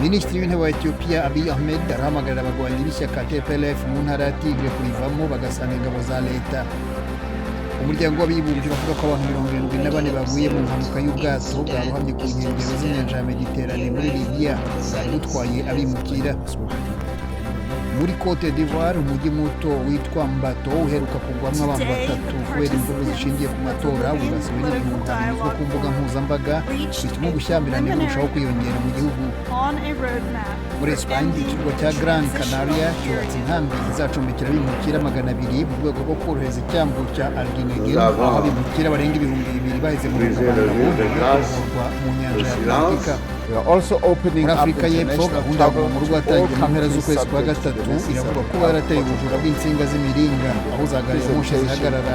Minisitiri w'Intebe wa Etiyopiya Abiy Ahmed arahamagarira abarwanyi b'ishyaka TPLF mu ntara ya Tigre kurivamo bagasanga ingabo za leta. Umuryango w'Abibumbye uravuga ko abantu 74 baguye mu mpanuka y'ubwato bwarohamye ku nkengero z'inyanja ya Mediterane muri Libiya, bwari butwaye abimukira. Muri Cote d'Ivoire, umujyi muto witwa Mbato uheruka kugwamo abantu batatu kubera imvururu zishingiye ku matora wibasiwe n'ibihuha binyuzwa ku mbuga mpuzambaga, bituma ubushyamirane burushaho kwiyongera mu gihugu. Muri Espagne, ikirwa cya Gran Canaria cyubatse inkambi izacumbikira abimukira 200 mu rwego rwo korohereza icyambu cya Arguineguin, aho abimukira barenga 2000 baheze mu rungabangabo nyuma yo kurohorwa mu nyanja ya Atlantika. Muri Afurika y'Epfo, gahunda ya Guma mu Rugo yatangiye mu mpera z'ukwezi kwa gatatu iravuga kuba yarateye ubujura bw'insinga z'imiringa aho za gari ya moshi zihagarara.